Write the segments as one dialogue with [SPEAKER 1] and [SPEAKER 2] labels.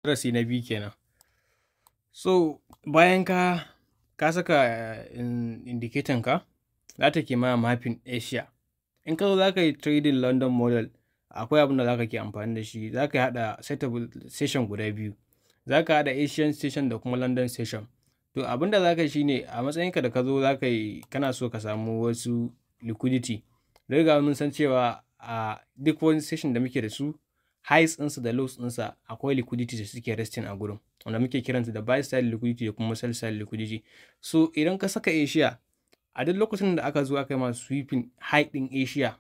[SPEAKER 1] Darasi na biyu kenan. So bayan ka saka indicator ka, za ta ke ma mapping Asia. In ka zo za ka yi trading London model, akwai abin da za ka ke amfani da shi. Za ka haɗa setup session guda biyu. Za ka haɗa Asian session da kuma London session. To, abin da za ka yi shine, a matsayinka da ka zo za ka yi, kana so ka samu wasu liquidity. Riga mun san cewa a duk wani session da muke da su, highs ɗinsa da lows ɗinsa, akwai liquidity da suke resting a gurin, wanda muke kiransu da buy side liquidity da kuma sell side liquidity. So idan ka saka Asia, a duk lokacin da aka zo aka yi masu sweeping high ɗin Asia,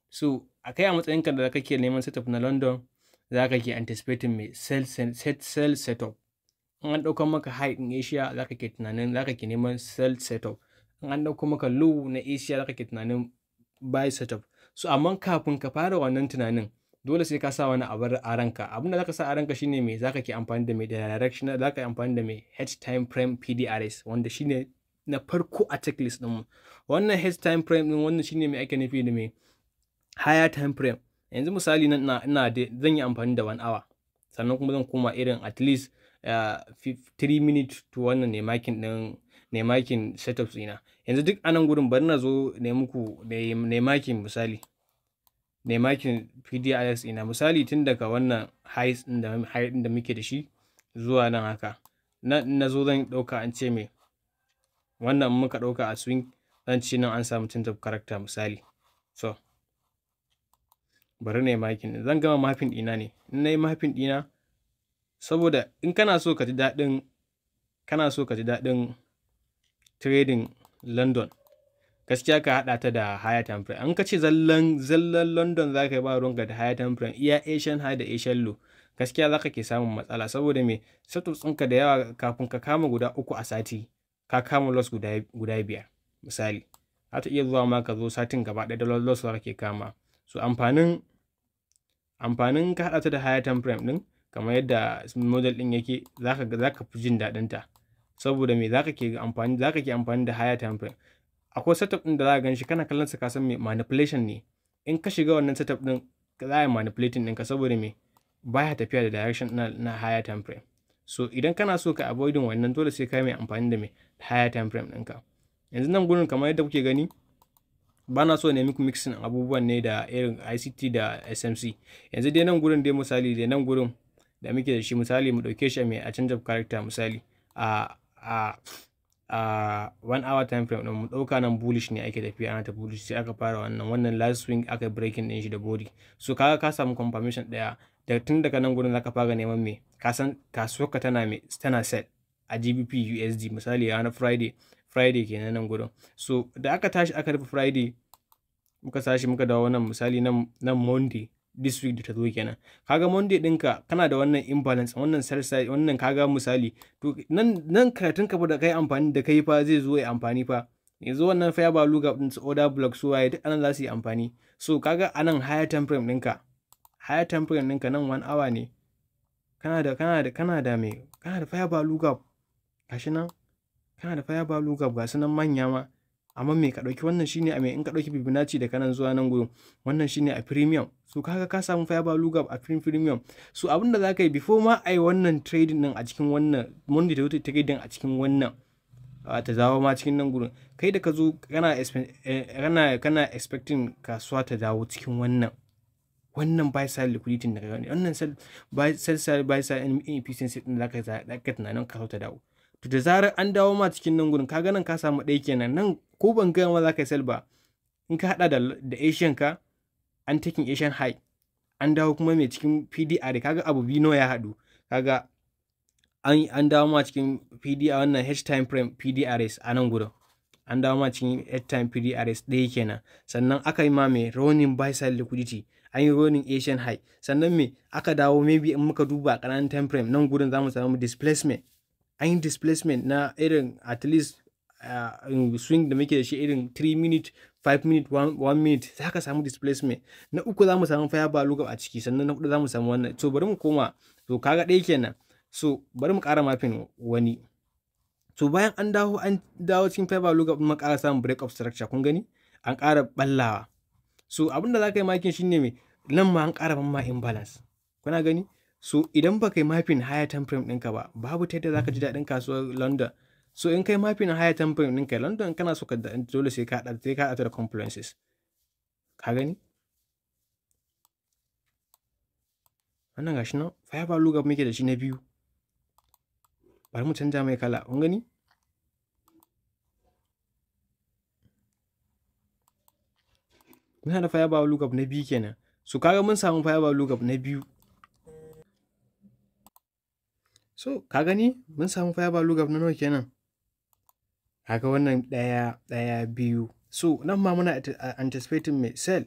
[SPEAKER 1] so a kai a matsayinka da kake neman setup na London, za ka ke anticipating mai sell setup. In an ɗaukar maka high ɗin Asia, za ka ke tunanin za ka ke neman sell setup. In an ɗauko maka low na Asia, za ka ke tunanin buy setup. So amma kafin ka fara wannan tunanin, dole sai ka sa wani abu a ranka. Abin da zaka sa a ranka shine me? Zaka ke amfani da mai da direction, zaka yi amfani da mai H time frame PDRS, wanda shine na farko a checklist ɗinmu. Wannan H time frame ɗin, wannan shine mai ake nufi da mai higher time frame. Yanzu misali, nan ina zan yi amfani da 1 hour, sannan kuma zan koma irin at least 3 minutes to wannan ne marking ɗin, ne marking setups ɗina. Yanzu duk anan gurin, bari na zo ne muku ne marking, misali ne marking PDRS ina, misali tun daga wannan highs ɗin da high ɗin da muke da shi zuwa nan haka. Na zo zan ɗauka an ce me wannan muka ɗauka a swing, zan ce nan an samu change of character, misali. So bari ne marking, zan gama mapping ɗina ne. In na yi mapping ɗina, saboda in kana so ka ji daɗin trading London, gaskiya ka haɗa ta da higher time frame. An ka ce zallan zallan London za ka yi, ba ruwanka da higher time frame, iya Asian high da Asian low, gaskiya za ka ke samun matsala. Saboda me? Setups ɗinka da yawa, kafin ka kama guda uku a sati, ka kama loss guda biyar misali. Za ta iya zuwa ma ka zo satin gaba ɗaya da loss za ka ke kama. So amfanin ka haɗa ta da higher time frame ɗin, kamar yadda model ɗin yake, za ka fi jin daɗin ta. Saboda me? Za ka ke amfani da higher time frame. Akwai setup ɗin da za ka gan shi, kana kallon sa ka san me manipulation ne. In ka shiga wannan setup ɗin, za a yi manipulating ɗinka. Saboda me? Baya tafiya da direction na higher time frame. So idan kana so ka avoiding wannan, dole sai ka yi mai amfani da mai higher time frame ɗinka. Yanzu nan gurin, kamar yadda kuke gani, ba na so ne muku mixing abubuwan ne da irin ICT da SMC. Yanzu dai nan gurin dai, misali dai nan gurin da muke da shi, misali mu ɗauke shi mai a change of character, misali a 1 hour time frame ɗin, mu ɗauka nan bullish ne ake tafiya, ana ta bullish, sai aka fara wannan last swing, aka breaking ɗin shi da body. So kaga ka samu confirmation ɗaya da tun daga nan gurin zaka fara neman me ka san kasuwar ka tana me, tana sell a GBP USD, misali ranar Friday kenan nan gurin. So da aka tashi aka rufe Friday, muka tashi muka dawo nan, misali nan Monday this week da ta zo kenan. Kaga Monday ɗinka kana da wannan imbalance, wannan sell side, wannan. Kaga misali, to nan karatun ka da kai amfani da kai fa zai zo ya amfani fa. Yanzu wannan fair value gap din, su order block, su waye, duk anan za su yi amfani. So kaga anan higher time frame ɗinka nan 1 hour ne, kana da me? Kana da fair value gap, gashi nan. Kana da fair value gap, ga su nan manya ma. Amma me ka ɗauki wannan shine a me, in ka ɗauki Fibonacci daga nan zuwa nan gurin, wannan shine a premium. So kaga ka samu fair value gap a premium. So abin da za ka yi before ma a yi wannan trading din a cikin wannan Monday, ta wuce trading a cikin wannan, ta dawo ma cikin nan gurin, kai da ka zo kana expecting kasuwa ta dawo cikin wannan buy side liquidity da ka gani, wannan sell side, buy side inefficiency din da zaka tunanin kasuwa ta dawo. To, da zarar an dawo ma cikin nan gurin, kaga nan ka samu ɗaya kenan. Nan ko ban gaya ma za ka yi sell ba, in ka hada da Asian ka, an taking Asian high, an dawo kuma mai cikin PDR, kaga abu biyu nawa ya haɗu. Kaga an dawo ma cikin PDR, wannan H time frame PDRS a nan gurin, an dawo ma cikin H time PDRS ɗaya kenan. Sannan aka yi ma mai running buy side liquidity, an yi running Asian high. Sannan me aka dawo? Maybe in muka duba ƙananan time frame, nan gurin za mu samu displacement. An yi displacement na irin at least swing da muke da shi, irin 3 minute, 5 minute, 1 minute, za ka samu displacement. Na uku, za mu samu fair value gap a ciki. Sannan na hudu, za mu samu wannan. So bari mu koma. To, kaga ɗaya kenan. So bari mu ƙara mapping wani. So bayan an dawo cikin fair value gap, mun ƙara samun break of structure. Kun gani, an ƙara ballawa. So abinda za ka yi marking shine me? Nan ma an ƙara ma imbalance, kuna gani. So idan baka yi mapping higher time frame ɗinka ba, babu ta yadda zaka ji daɗin kasuwar London. So in kai mapping higher time frame ɗinka London, kana so ka dole sai ka haɗa da confluences. Ka gani? Wannan gashi nan fair value gap muke da shi na biyu. Bari mu canja mai kala. Kun gani? Muna da fair value gap na biyu kenan. So kaga mun samu fair value gap na biyu. So ka gani, mun samu fair value gap na nawa kenan? Kaga wannan ɗaya, ɗaya, biyu. So nan ma muna anticipating mai sell.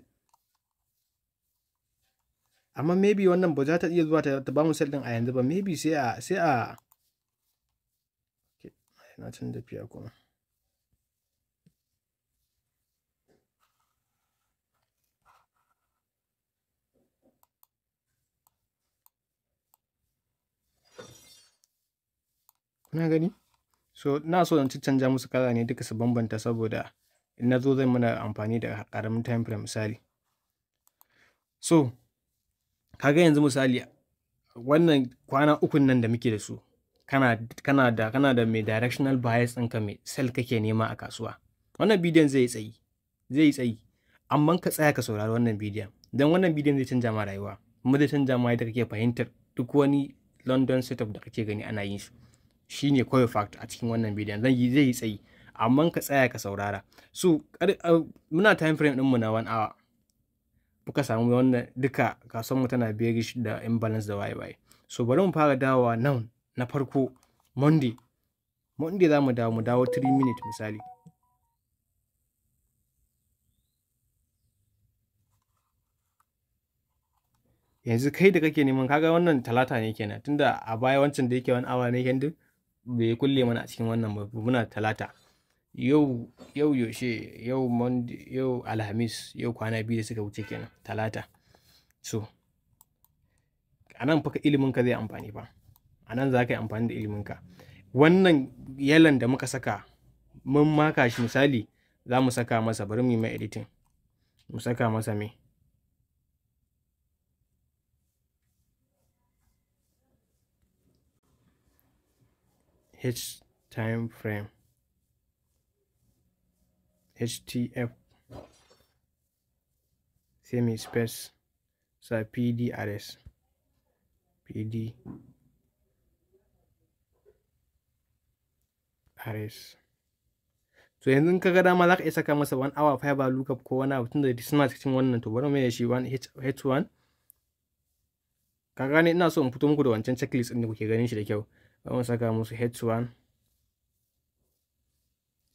[SPEAKER 1] Amma maybe wannan ba za ta iya zuwa ta bamu sell ɗin a yanzu ba. Maybe sai a na canza fiya kuma. Kuna gani? So ina so in canja musu kala ne duka su bambanta, saboda in na zo zan mana amfani da ƙaramin time frame misali. So kaga yanzu misali wannan kwana ukun nan da muke da su, kana da mai directional bias ɗinka, mai sell kake nema a kasuwa. Wannan bidiyon zai yi tsayi, zai yi tsayi, amma ka tsaya ka saurari wannan bidiyon, don wannan bidiyon zai canja ma rayuwa, kuma zai canja ma yadda kake fahimtar duk wani London setup da kake gani ana yin shi. Shine kawai fact a cikin wannan bidiyon. Zai yi tsayi, amma ka tsaya ka saurara. So muna time frame ɗinmu na 1 hour, muka samu wannan duka kasuwar mu tana bearish da imbalance da waye waye. So bari mu fara dawowa nan na farko, Monday. Monday za mu dawo, mu dawo 3 minute misali. Yanzu kai da kake neman, kaga wannan Talata ne kenan, tunda a baya wancan da yake 1 hour ne candle bai kulle mana a cikin wannan ba. Muna Talata yau. Yau yaushe? Yau Monday, yau Alhamis, yau kwana 2 da suka wuce kenan, Talata. So a nan fa ilimin ka zai amfani fa. A nan za ka yi amfani da ilimin ka. Wannan yalan da muka saka, mun maka shi misali, za mu saka masa, bari mu yi mai editing, mu saka masa me? H time frame, HTF, sai mai space, sa PDRS, PD RS. To yanzu in ka ga dama za ka iya saka masa 1 hour fair value gap ko wani abu, tunda suna cikin wannan. To bari mu mai shi 1 H1. Ka gane? Ina so in fito muku da wancan checklist ɗin da kuke ganin shi da kyau. Bari mu saka musu H1,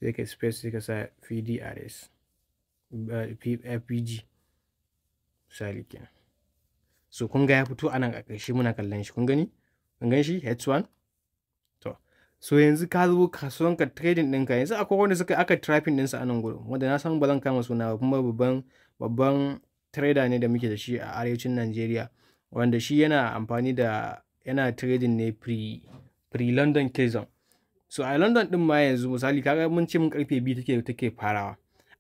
[SPEAKER 1] sai ka space, sai ka sa PDRS, FVG misali kenan. So kun ga ya fito a nan a ƙarshe, muna kallon shi. Kun gani? Kun gan shi, H1? To so yanzu ka zo kasuwan ka, trading ɗinka yanzu, akwai wanda suka aka trapping ɗinsa a nan gurin, wanda na san ba zan kama suna ba, kuma babban trader ne da muke da shi a arewacin Najeriya, wanda shi yana amfani da, yana trading ne pre London Killzone. So a London din ma yanzu misali, kaga mun ce mun karfe 2 take farawa,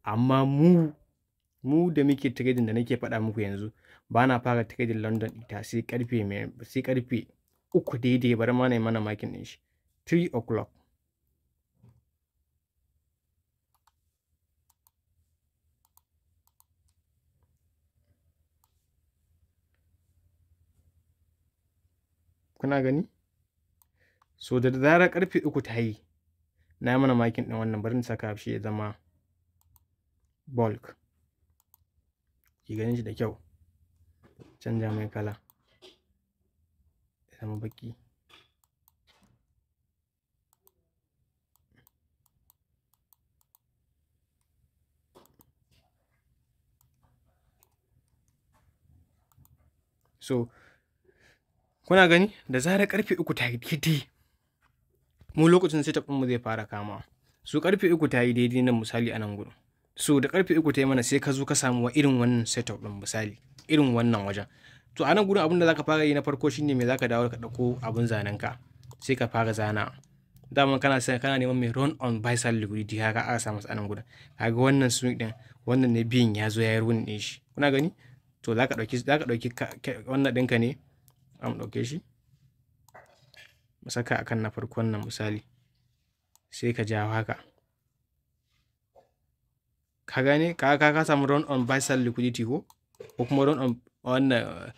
[SPEAKER 1] amma mu da muke trading da nake faɗa muku yanzu, ba na fara trading London ita sai karfe 3 daidai. Bari ma na yi mana marking ɗin shi, 3 o'clock. Kuna gani? So da zarar karfe 3 ta yi, na yi mana marking ɗin wannan. Bari in saka shi ya zama bulk, ki ganin shi da kyau. Canja mai kala ya zama baki. So kuna gani, da zarar karfe 3 ta yi daidai, mu lokacin setup ɗinmu zai fara kama. So karfe 3 ta yi daidai nan misali a nan gurin. So da karfe 3 ta yi mana, sai ka zo ka samu wa irin wannan setup ɗin, misali irin wannan wajen. To a nan gurin abin da zaka fara yi na farko shine me? Zaka dawo ka ɗauko abin zanen ka, sai ka fara zana. Dama kana sai kana neman mai run on buy side liquidity. Haka aka samu a nan gurin. Kaga wannan swing din, wannan ne biyin ya zo ya yi run ɗin shi. Kuna gani? To zaka ɗauki wannan ɗinka ne, Za mu ɗauke shi mu saka akan na farkon nan misali, sai ka jawo haka. Ka gane? Ka samu run on buy sell liquidity ko kuma run on wannan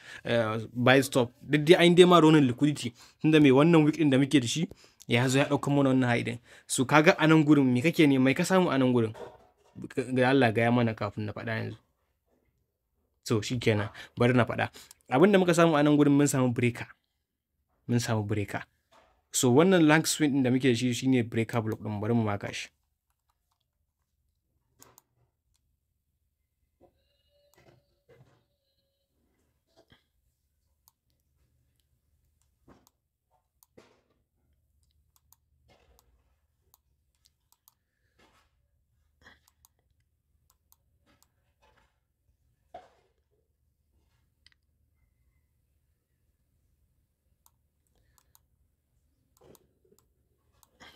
[SPEAKER 1] buy stop. Duk dai an dai ma running liquidity, tunda mai wannan wick din da muke da shi ya zo ya ɗauka mana wannan high din. So kaga a nan gurin me kake ne mai ka samu a nan gurin? Ga Allah gaya mana kafin na faɗa yanzu. So shikenan, bari na faɗa. Abin da muka samu a nan gurin, mun samu breaker. Mun samu breaker. So wannan long swing din da muke da shi shine breaker block din. Bari mu maka shi.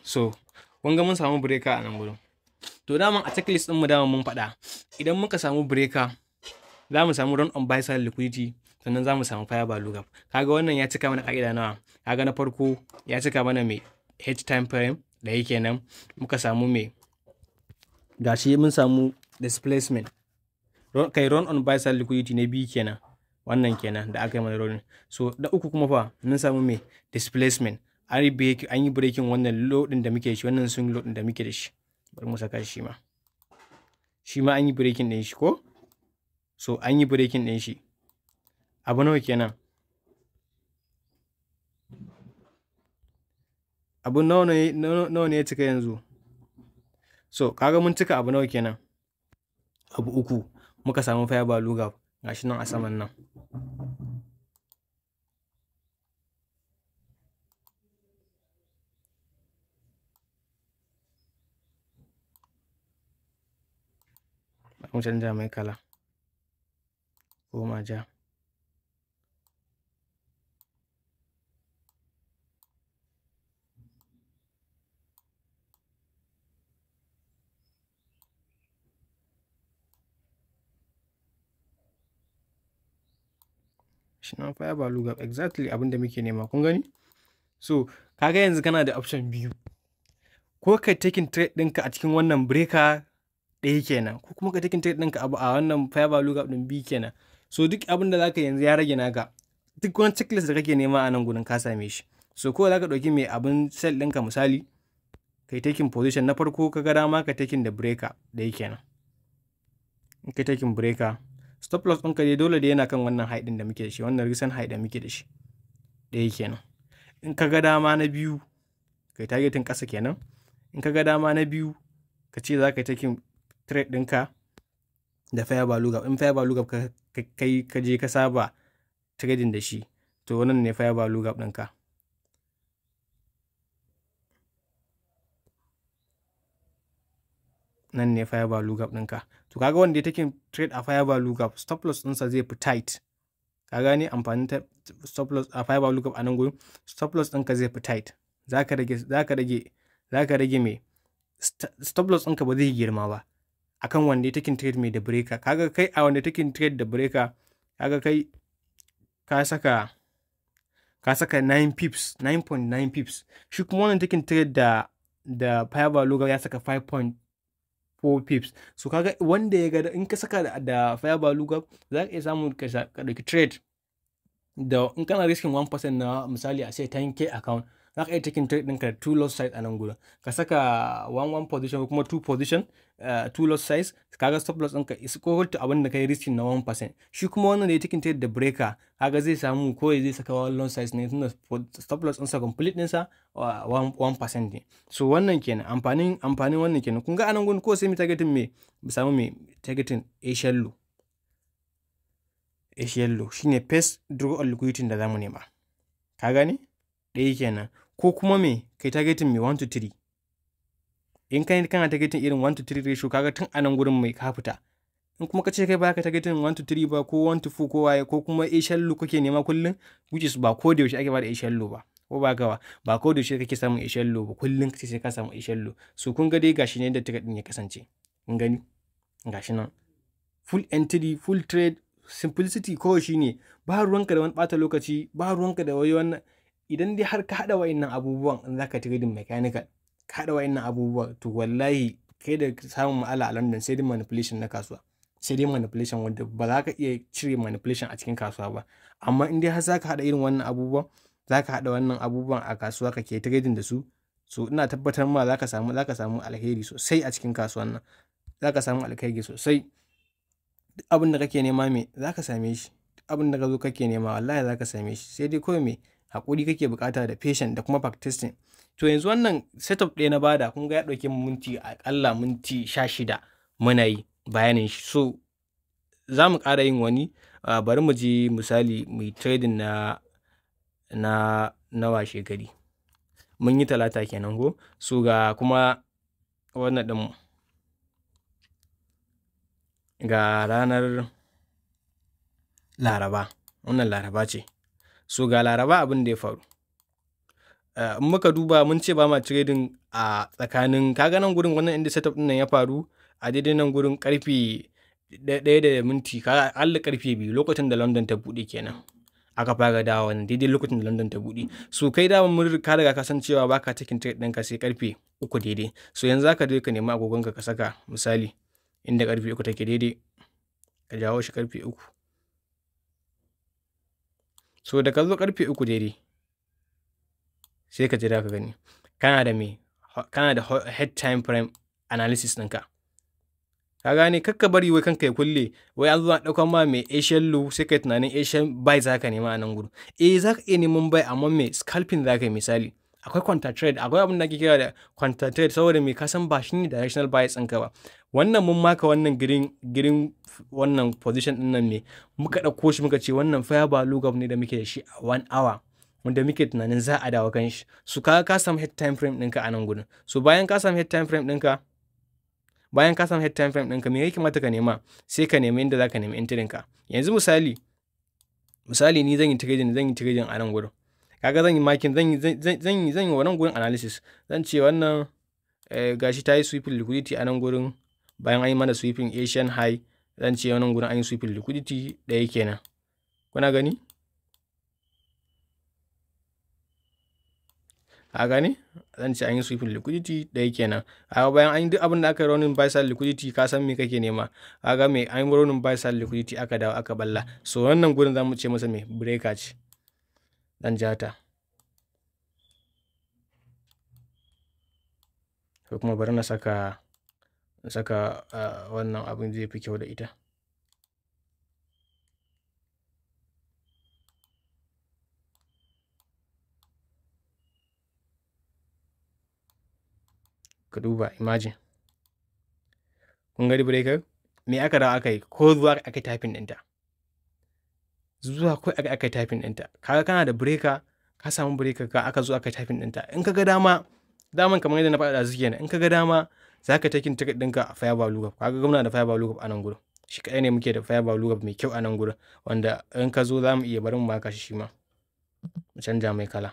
[SPEAKER 1] So kun ga mun samu breaker a nan gurin. To daman a checklist din mu dama mun faɗa, idan muka samu breaker za mu samu run on buy side liquidity, sannan za mu samu fair value gap. Kaga wannan ya cika mana ka'ida nawa? Kaga na farko ya cika mana mai H time frame da yake nan. Muka samu mai, gashi mun samu displacement kai, run on buy side liquidity na biyu kenan, wannan kenan da aka yi mana rolling. So da uku kuma fa, mun samu mai displacement, an yi breaking wannan low din da muke da shi, wannan swing low din da muke da shi. Bari mu saka shi ma. Shi ma an yi breaking din shi ko? So an yi breaking din shi. Abu nawa kenan? Abu nawa ne ya cika yanzu? So kaga mun cika abu nawa kenan? Abu uku. Muka samu fair value gap, gashi nan a saman nan. Mu canja mai kala, koma ja. Shi nan fair value gap, exactly abin da muke nema, kun gani. So kaga yanzu kana da option biyu: ko ka taking trade ɗinka a cikin wannan breaker, ɗaya kenan, ko kuma ka taking trade ɗinka abu a wannan fair value gap ɗin, biyu kenan. So duk abin da zaka yanzu ya rage naka. Duk wani checklist da kake nema a nan gurin ka same shi. So ko zaka ɗauki mai abin sell ɗinka, misali kai taking position na farko, ka ga dama ka taking da breaker, ɗaya kenan. In ka taking breaker, stop loss ɗinka dai dole da yana kan wannan high ɗin da muke da shi, wannan recent high da muke da shi, ɗaya kenan. In ka ga dama na biyu, kai targeting ƙasa kenan. In ka ga dama na biyu, ka ce za ka taking trade ɗinka da fair value gap. In fair value gap ka kai ka je ka saba trading da shi, to wannan ne fair value gap ɗinka. Nan ne fair value gap ɗinka. To kaga wanda ya taking trade a fair value gap, stop loss ɗinsa zai fi tight. Ka gane amfanin stop loss a fair value gap a nan gurin? Stop loss ɗinka zai fi tight. Zaka rage mai stop loss ɗinka ba zai girma ba akan wanda ya taking trade mai da breaker. Kaga kai a wanda taking trade da breaker, kaga kai ka saka 9 pips, 9.9 pips. Shi kuma wannan taking trade da fair value gap ya saka 5.4 pips. So kaga wanda ya ga in ka saka da fair value gap, za ka iya samun ka ɗauki trade da in kana risking 1% na misali a sai 10K account, za ka iya taking trade ɗinka da 2 lot size a nan gurin. Ka saka 1 1 position ko kuma 2 position, 2 lot size, kaga stop loss ɗinka is equal to abin da kai risking na 1%. Shi kuma wannan da ya taking trade da breaker, kaga zai samu ko zai saka 1 lot size ne, tunda stop loss ɗinsa complete ɗinsa 1% ne. So wannan kenan, amfanin wannan kenan. Kun ga a nan gurin ko sai mu targeting me, mu samu me targeting Asian low. Asian low shine first draw on liquidity da zamu nema. Ka gane? Ɗaya kenan. Ko kuma me kai targeting me 1 to 3. In kai kana targeting irin 1 to 3 ratio, kaga tun a nan gurin mai ka fita. In kuma ka ce kai baka targeting 1 to 3 ba, ko 1 to 4 ko waye, ko kuma Asian low kake nema kullum, which is ba ko da yaushe ake bada Asian low ba, ko ba gawa ba ko da yaushe kake samun Asian low ba, kullum kace sai ka samu Asian low. So kun ga dai gashi ne da trade din ya kasance. Kun gani, gashi nan full entry, full trade. Simplicity kawai shine ba ruwanka da wani ɓata lokaci, ba ruwanka da wai wannan. Idan dai har ka haɗa wa'innan abubuwan, in zaka trading mechanical, ka haɗa wa'innan abubuwan, to wallahi kai da samun matsala a London sai dai manipulation na kasuwa, sai dai manipulation wanda ba za ka iya cire manipulation a cikin kasuwa ba. Amma in dai har za ka haɗa irin wannan abubuwan, za ka haɗa wannan abubuwan a kasuwa kake trading da su, so ina tabbatar ma za ka samu alheri sosai a cikin kasuwan nan. Za ka samu alheri sosai. Duk abin da kake nema me za ka same shi. Duk abin da ka zo kake nema, wallahi za ka same shi. Sai dai kawai me haƙuri kake buƙata da patient da kuma backtesting. To yanzu wannan setup ɗaya na bada, kun ga ya ɗauke mu minti, aƙalla minti 16 muna yi bayanin shi. So za mu ƙara yin wani. Bari mu je misali mu yi trading na washe gari. Mun yi Talata kenan ko? So ga kuma wannan ɗin, ga ranar Laraba. Wannan Laraba ce. So ga Laraba abin da ya faru. In muka duba, mun ce ba ma trading a tsakanin, kaga nan gurin, wannan inda setup ɗin nan ya faru a daidai nan gurin, karfe 1 da minti, kaga aƙalla karfe 2, lokacin da London ta buɗe kenan. Aka fara dawowa wannan daidai lokacin da London ta buɗe. So kai dama mun ka riga ka san cewa baka taking trade ɗinka sai karfe 3 daidai. So yanzu zaka je ka nemi agogonka ka saka, misali, inda karfe 3 take daidai, ka jawo shi karfe 3. So da ka zo karfe 3 daidai, sai ka jira ka gani. Kana da me? Kana da head time frame analysis ɗinka. Ka gane? Kakka bari wai kanka ya kulle, wai an zo an ɗaukan ma mai Asian low, sai kai tunanin Asian buy za ka nema a nan gurin. Eh, za ka iya neman buy, amma me scalping za ka yi. Misali, akwai counter trade, akwai abin da ake kira da counter trade, saboda me? Ka san ba shi ne directional bias ɗinka ba. Wannan mun maka wannan green wannan position ɗin nan ne muka ɗauko shi, muka ce wannan fair value gap ne da muke da shi a one hour, wanda muke tunanin za a dawo kan shi. So ka samu head time frame ɗinka a nan gurin. So bayan ka samu head time frame ɗinka, bayan ka samu head time frame ɗinka, me ya kamata ka nema? Sai ka nemi inda za ka nemi entry ka. Yanzu misali ni zan yi trading a nan gurin. Kaga zan yi marking, zan yi wannan gurin analysis. Zan ce wannan gashi ta yi sweeping liquidity a nan gurin, bayan an yi mana sweeping Asian high. Zan ce wannan gurin an yi sweeping liquidity ɗaya kenan. Kuna gani? A gani, zan ce an yi sweeping liquidity ɗaya kenan. A bayan an yi duk abin da aka yi running buy side liquidity, ka san me kake nema. Kaga me an yi running buy side liquidity, aka dawo aka balla. So wannan gurin za mu ce masa me? Breaker ce. Dan jata ko kuma bari na saka wannan abin, zai fi kyau da ita. Ka duba, imagine, kun gani breaker me aka dawo aka yi, ko zuwa aka tapping ɗinta, zuwa ko aka tapping ɗinta. Kaga kana da breaker, ka samu breaker ka, aka zo aka tapping ɗinta. In ka ga dama, daman kamar yadda na faɗa su kenan, in ka ga dama za ka taking ticket ɗinka a fair value gap. Kaga muna da fair value gap a nan gurin. Shi kaɗai ne muke da fair value gap mai kyau a nan gurin, wanda in ka zo za mu iya barin mu maka shi, shi ma mu canja mai kala.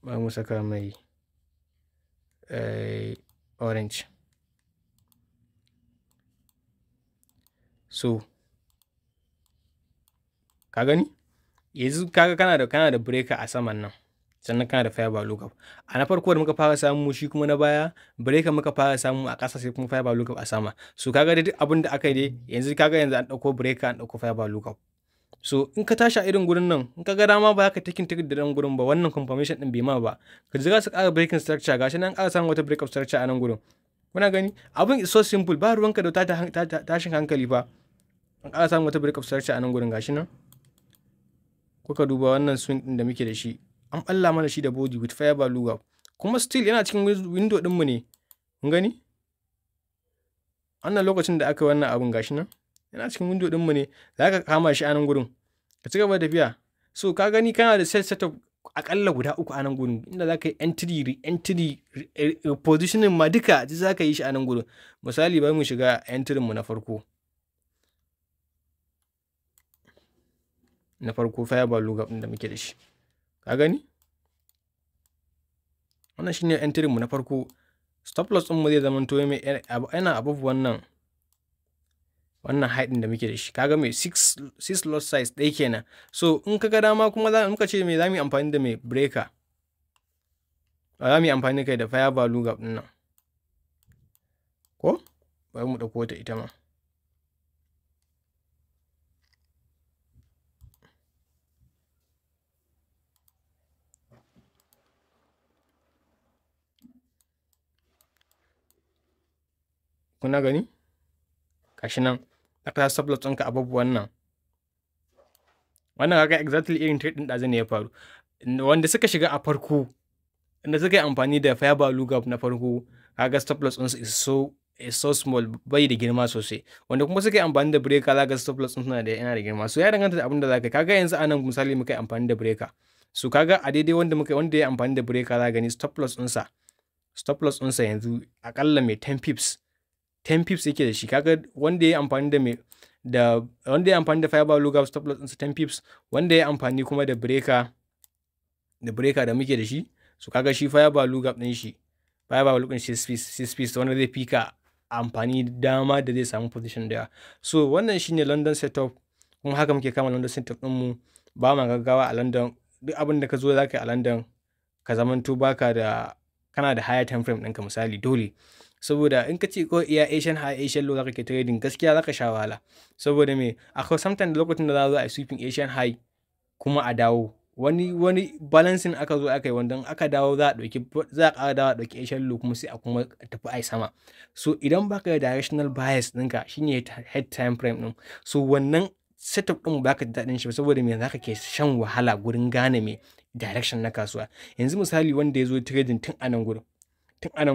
[SPEAKER 1] Ba mu saka mai orange. So ka gani, yanzu kaga kana da breaker a saman nan, sannan kana da fair value gap. A na farko da muka fara samu, shi kuma na baya, breaker muka fara samu a ƙasa, sai kuma fair value gap a sama. So kaga dai duk abin da aka yi dai yanzu, kaga yanzu an ɗauko breaker, an ɗauko fair value gap. So in ka tashi a irin gurin nan, in ka ga dama, ba ka taking ticket da nan gurin ba. Wannan confirmation din bai ma ba, ka jira su ƙara breaking structure. Gashi nan ƙara samun wata break of structure a nan gurin. Kuna gani, abin is so simple, ba ruwanka da tashin hankali fa. An ƙara samun wata break of structure a nan gurin. Gashi nan, kuka duba wannan swing din da muke da shi, an balla mana shi da body with fair value gap, kuma still yana cikin window ɗinmu ne. Kun gani wannan lokacin da aka yi wannan abun, gashi nan yana cikin window ɗinmu ne. Za ka kama shi a nan gurin, ka ci gaba da tafiya. So ka gani, kana da set setup akalla guda uku a nan gurin, inda za ka yi entry, re-entry, positioning ma, duka za ka yi shi a nan gurin. Misali, bari mu shiga entry mu na farko, fair value gap ɗin da muke da shi. Ka gani, Wannan shine entry mu na farko. Stop loss ɗin mu zai zama to mai yana above wannan high ɗin da muke da shi. Kaga mai 6 lot size ɗaya kenan. So in ka ga dama kuma za muka ce me za mu yi amfani da mai breaker, za mu yi amfani kai da fair value gap ɗin nan, ko bari mu ɗauko ta ita ma. Kuna gani, gashi nan aka sa stop loss ɗinka above wannan. Wannan kaga exactly irin trade ɗin ɗazu ne ya faru. Wanda suka shiga a farko, wanda suka yi amfani da fair value gap na farko, kaga stop loss ɗinsu is so small, bai da girma sosai. Wanda kuma suka yi amfani da breaker, zaka stop loss ɗin suna da yana da girma. So ya danganta da abin da zaka. Kaga yanzu anan misali muka yi amfani da breaker. So kaga a daidai wanda ya amfani da breaker, za gani stop loss ɗinsa yanzu akalla mai 10 pips, 10 pips yake da shi. Kaga wanda ya amfani da fair value gap, stop loss ɗinsa 10 pips. Wanda ya amfani kuma da breaker da muke da shi, so kaga shi fair value gap ɗin shi, fair value ɗin 6 pips, 6 pips, wanda zai fika amfani dama da zai samu position da yawa. So wannan shine London setup, kuma haka muke kama London setup ɗin mu. Ba ma gaggawa a London. Duk abin da ka zo za ka yi a London, ka zamanto baka da kana da higher time frame ɗinka misali dole, saboda in ka ce ko iya Asian high, Asian low zaka ke trading, gaskiya zaka sha wahala. Saboda me? Akwai sometimes lokacin da za zo a sweeping Asian high kuma a dawo wani balancing aka zo aka yi, wanda aka dawo za a ɗauki, za a ƙara dawo a ɗauki Asian low, kuma sai a kuma tafi ai sama. So idan baka da directional bias ɗinka, shine higher time frame ɗin, so wannan setup ɗin baka ji daɗin shi ba. Saboda me? Zaka ke shan wahala gurin gane me direction na kasuwa. Yanzu misali wanda ya zo trading tun a nan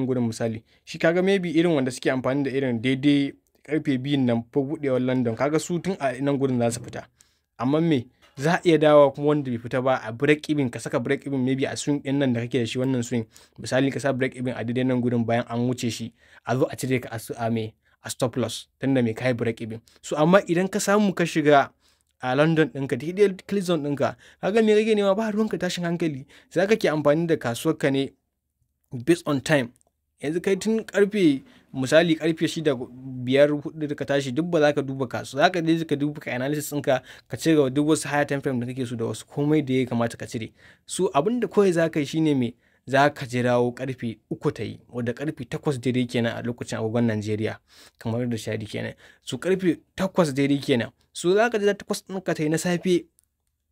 [SPEAKER 1] gurin misali, shi kaga maybe irin wanda suke amfani da irin daidai karfe 2n nan ko buɗewar London, kaga su tun a nan gurin za su fita. Amma me za a iya dawowa kuma wanda bai fita ba a break even, ka saka break even maybe a swing din nan da kake da shi, wannan swing misali, ka sa break even a daidai nan gurin, bayan an wuce shi a zo a cire ka a me a stop loss, tunda me kai break even. So amma idan ka samu ka shiga a London ɗinka daidai kill zone ɗinka, kaga me kake nema, ba ruwanka tashin hankali. Za ka ke amfani da kasuwar ka ne based on time. Yanzu kai tun karfe, misali karfe 6, 5, 4 da ka tashi, duk ba za ka duba kasu, za ka je ka duba ka analysis ɗinka, ka cire duk wasu higher time frame da kake so da wasu komai da ya kamata ka cire. So abin da kawai za ka yi shine me? Za ka jirawo karfe 3 ta yi, wadda karfe 8 daidai kenan a lokacin agogon Najeriya kamar da shadi kenan. So karfe 8 daidai kenan. So za ka jira 8 ɗinka ta yi na safe,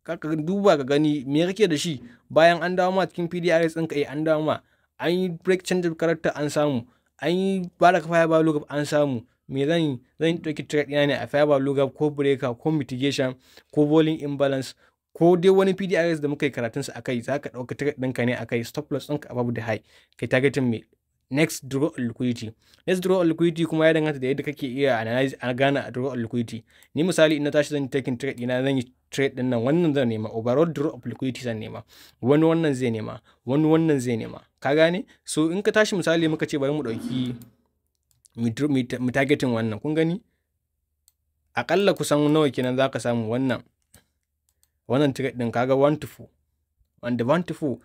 [SPEAKER 1] ka duba ka gani me kake da shi. Bayan an dawo ma cikin PDRS ɗinka, eh, an dawo ma an yi break change of character, an samu an yi ba da fair value gap, an samu me zan yi? Zan ɗauki trade ɗina ne a fair value gap ko breaker ko mitigation ko volume imbalance ko dai wani PDRS da muka yi karatun sa akai. Za ka ɗauka trade ɗinka ne akai, stop loss ɗinka above the high, kai targeting me? Next draw on liquidity. Next draw on liquidity kuma ya danganta da yadda kake iya analyze a gane a draw on liquidity. Ni misali in na tashi zan taking trade ɗina, zan yi trade ɗin nan, wannan zan nema, overall draw of liquidity zan nema, wani wannan zai nema, wani wannan zai nema, ka gane? So in ka tashi, misali muka ce bari mu ɗauki mu targeting wannan, kun gani akalla kusan nawa kenan za ka samu wannan trade ɗin? Kaga 1 to 4, wanda 1 to 4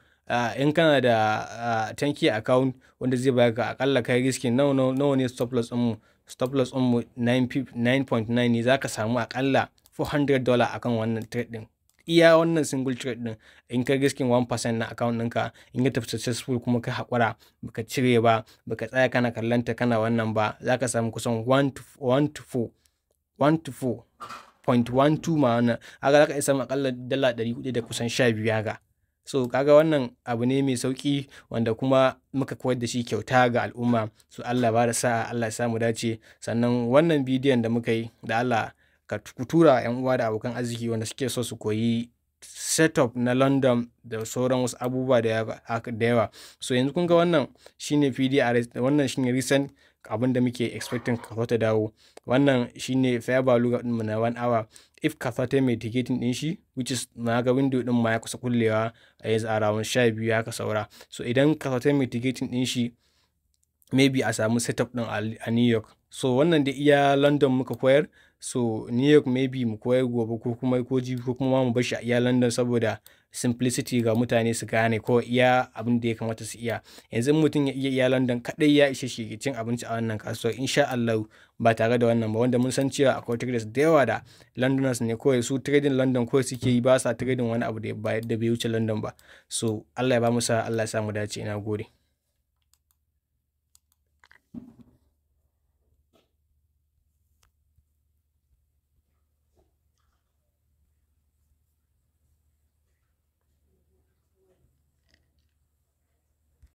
[SPEAKER 1] in kana da 10K account, wanda zai baka akalla kai risking nawa? Nawa ne stop loss ɗinmu? Stop loss ɗinmu 9.9 ne. Za ka samu akalla $400 akan wannan trade ɗin, iya wannan single trade ɗin. In ka risking 1% na account ɗinka, in ya tafi successful kuma ka haƙura baka cire ba, baka tsaya kana kallanta kana wannan ba, za ka samu kusan 1 to 1 to 4, 1 to 4.12 ma. Wannan haka za ka iya samun akalla $400 da kusan 12 haka. So kaga wannan abu ne mai sauki wanda kuma muka koyar da shi kyauta ga al'umma. So Allah ba da sa'a, Allah ya samu dace. Sannan wannan bidiyon da muka yi, da Allah ka tura yan uwa da abokan arziki wanda suke so su koyi setup na London da sauran wasu abubuwa da yawa. So yanzu kun ga wannan shine PDRS, wannan shine recent abin da muke expecting kasuwa ta dawo. Wannan shine fair value gap mu na 1 hour. If kasuwa ta mitigating din shi, which is na ga window din ma ya kusa kullewa a yanzu, around 12 haka saura. So idan kasuwa ta mitigating din shi, maybe a samu setup din a New York. So wannan da iya London muka koyar. So New York maybe mu koyar gobe ko kuma ko jibi, ko kuma mu bar shi a iya London saboda simplicity ga mutane su gane ko iya abin da ya kamata su iya. Yanzu mutum ya iya iya London kadai, ya ishe shi cin abinci a wannan kasuwar, insha Allah, ba tare da wannan ba. Wanda mun san cewa akwai traders da yawa da Londoners ne kawai su, trading London kawai suke yi, ba sa trading wani abu da bai wuce London ba. So Allah ya ba mu sa, Allah ya sa mu dace. Ina gode.